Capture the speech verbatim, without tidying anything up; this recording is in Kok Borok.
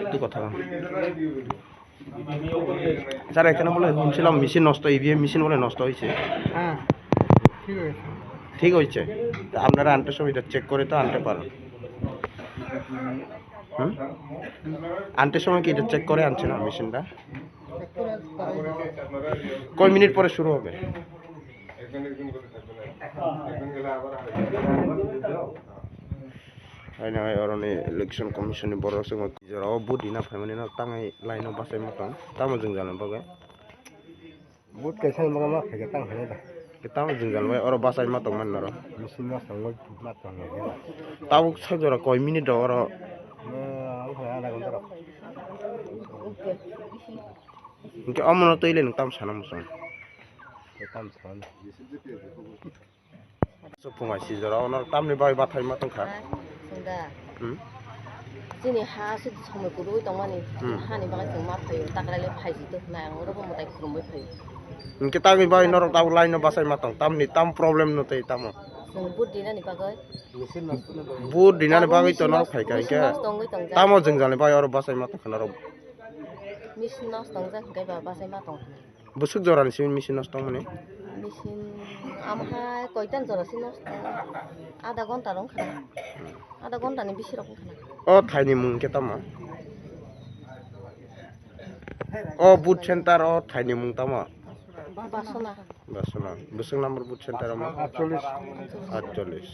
একটু কথা বল। স্যার, এখানে বলে শুনছিলাম মেশিন নষ্ট, ইভিএম মেশিন বলে নষ্ট হয়েছে। হ্যাঁ, ঠিক হয়েছে। ঠিক হয়েছে? তা আপনারা আনতে সময় এটা চেক করে তো আনতে পারেন। হুম? আনতে সময় কি এটা চেক করে আনছে না মেশিনটা? কয় মিনিট পরে শুরু হবে? Hai nai oroni election commission ni borok se jora o vote dina phaimani no tangai line o bachai ma tong tamo jwngjal ni bagwi. Vote kaisa ni bagwi ma phaikha tang hinwi da. Tamo jwngjal bai oro bachai ma tong mani norok. Machine no songwi ma tong hinwi da. Tabuk sa jora koi minute rok oro. Wngkha adha ghonta rok. Hwnkhe omono twi le nwng tamo sana muchung. Tamo sana. Chwphung hai sijora ono tamni bagwi bathai ma tongkha. Hai, sengda. Hmm? Chini ha se somoi kwrwi tongmani. Hmm. Hani bagwi chwng ma phaio, takraile phaisito hwnai ang oro bo mwtai khulumwi phaio. Hwnkhe tamni bagwi norok tabuk line no bachai ma tong, tamni tam problem no tei tamo. Chwng vote dinani bagwi. Vote dinani bagwi to norok phaikha hwnkhe. Machine nosto wngwi tongjak. Tamo jwngjal ni bagwi oro bachai ma tongkha norok. Machine nosto wngjak hwnkhe ba bachai ma tongkha. Bwswk jora ni simi machine nosto wngmani? Machine amha koitan jora si nosto. Adha ghonta rok wngkha na. Adha ghonta ni bisi rok wngkha na. O thaini mung khe tamo? O boot center o thaini mung tamo? Basona. Basona. Bwswk number boot center omo? Atchollish. Atchollish.